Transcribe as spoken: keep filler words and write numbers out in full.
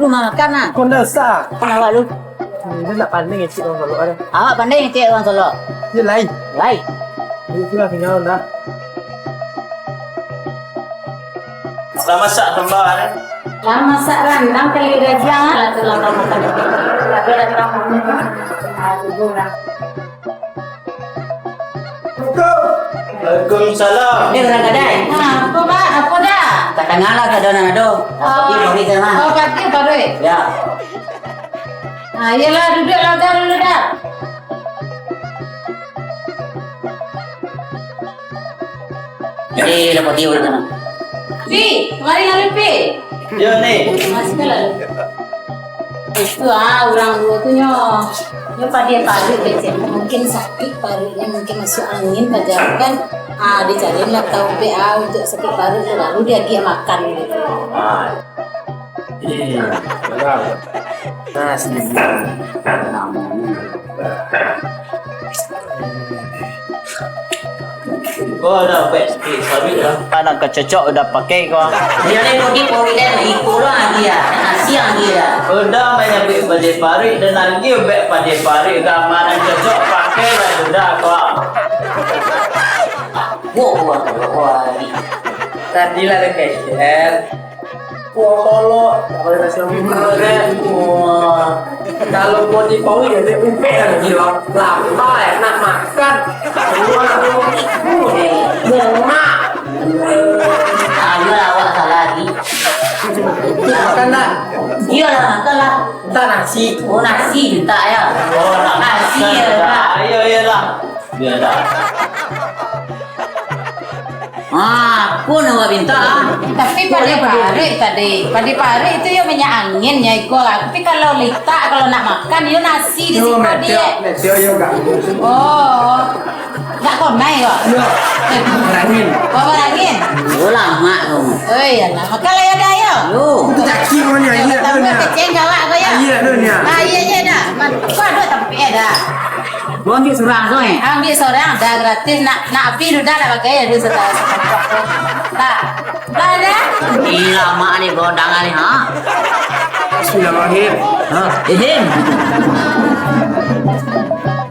Rumah makan, ah. Kau ndak usah. Kenapa lu? Ini nak pandai ngecek orang Solok ada. Awak pandai ngecek orang Solok? Dia lain. Lain. Dia tu lah tinggal dah. Lah masak sambal ni? Lah masak randang kali raja, lah tu lah makan. Lah tu datang. Ah, tu lah. Waalaikumsalam. Eh, urang gadai. Ha, apo, Pak? Apo dah? Katangahlah ka ado nan ado. Oh. Pagi baru ka mah. Oh, pagi baru. Ya. Ha, iyolah, duduaklah dah dulu dah. Eh, lah pagi baru ka mah. Pi, kemari lalu, Pi. Yo, ni. Masuklah lalu. Itu ah, urang duo tu nyo, nyo padiah paruik kecek. Mungkin sakik paruiknyo, mungkin masuak angin paja kan. Ah, dicari lah tahu P A untuk sakik paruik tu, baru diagiah makan gitu. Ah. Iya, benar. Nah, sini. Oh, dah, Pak. Eh, sorry lah. Anak kau cocok udah pakai kau. Dia ni pergi pori dan iko lah dia. Nasi yang dia. Udah banyak duit pada parit dan lagi ubek pada parit. Gama nan cocok pakai lah sudah kau. Wah, wah, wah, wah. Tadi lah ada K T L. Kuah kolok, tak boleh kasih orang makan, eh. Wah. Kalau mau dipaui, ya, dia upek lagi, lah. Lapar, eh, nak makan. Wah, wah, wah. Ayolah, awak salah lagi. Makan tak? Iyolah, makan lah. Minta nasi. Oh, nasi minta, ya. Oh, nak nasi, makan ya, tak? Ayo, iyolah. Biar dah. Ah, pun awak minta, ah. Tapi padi paruik tadi, padi paruik itu yo minyak angin nyo iko lah. Tapi kalau litak, kalau nak makan, yo nasi di siko, metiok, Diak. Metiok yo gak. Oh, gak konai kok. Yo. Barangin. Oh, barangin. Yo, lamak tu. Oh, iyolah. Makan lah yo, dah, yo. Yo. Itu caki kau ni, air tu ni. Tambah kecil gawak kau, yo. Air tu ni. Ah, iya, iya, dah. Kau ada tampik, dah. Lu ambil surang tu, eh? Ambil surang, dah gratis. Nak, nak api tu dah nak pakai, ado sudah. Tak. Tak ada. Ih, lamak ni, godang ni, ha? Bismillahirrahmanirrahim. Ha? Ihim.